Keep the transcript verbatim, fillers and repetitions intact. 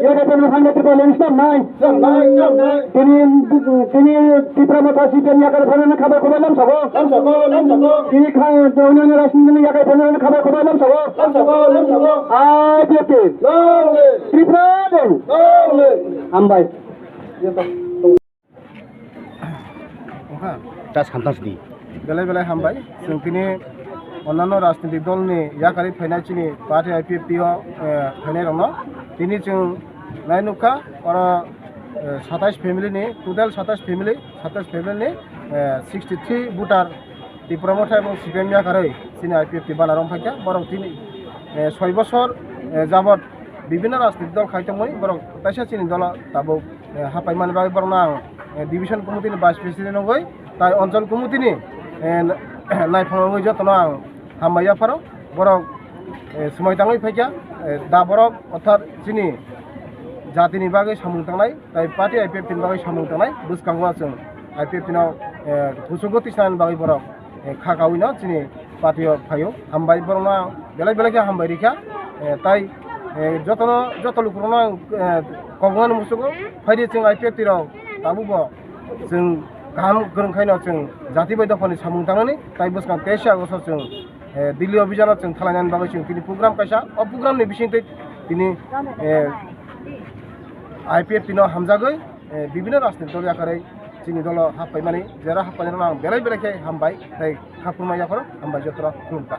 Yakarwi phainai Tripura ni stop nai. Tini, tini Tipra Motha C P M yakarwi phainai khabai khwbai lamsao. Tini kha, onyo onyo rajniti ni yakarwi phainai khabai khwbai lamsao. I P F T. Tripura ni. Hambai. Wngkha? Ta samtang sidi. Belai belai hambai. Chwng tini onnano rajnitik dolni yakarwi phainai chini party I P F T o, eh, phainai rokno. Tini chwng nai nukha, oro, eh, satais family ni, total satais family, satais family ni, eh, sixty three voter Tipra Motha ebong C P M yakarwi chini I P F T bana rok phaikha. Borok tini, eh, soi bosor, eh, jabot bibhinno rajnitik dol khai tongmani, borok taisa chini dolo tabuk, eh, hapai mani bagwi borokno ang, eh, division committee ni vice president wngwi tai onchol committee ni, eh, naiphang wngwi jotono ang hambai yapharo. Borok, eh, swmai tangwi phaikha, eh, da borok orthat chini jatini bagwi samung tangnai, tai party I P F T ni bagwi samung tangnai, bwskango chwng I P F T no, eh, kuchugo tisnani bagwi borok, eh, kha kaui no chini party o phaio. Hambai borokno ang belai belai khe hambai rikha. Eh, tai, eh, jotono, joto lukurokno ang, eh, kok wngnani muchugo, phaidi chwng I P F T rok tabuk bo chwng kaham kwrwng khaino chwng jati bai dophani samung tangnani, tai bwskang teisa August o chwng, eh, Delhi obhijano chwng thalainani bagwi chwng tini program kaisa, o program ni bisingtwi tini, eh, I P F T no hamjagwi, eh, bibhinno rajnitik dol yakarwi chini dolo happaimani, jera happainirokno ang belai belai khe hambai tei kha phurma yapharo hambai jotono khulumkha.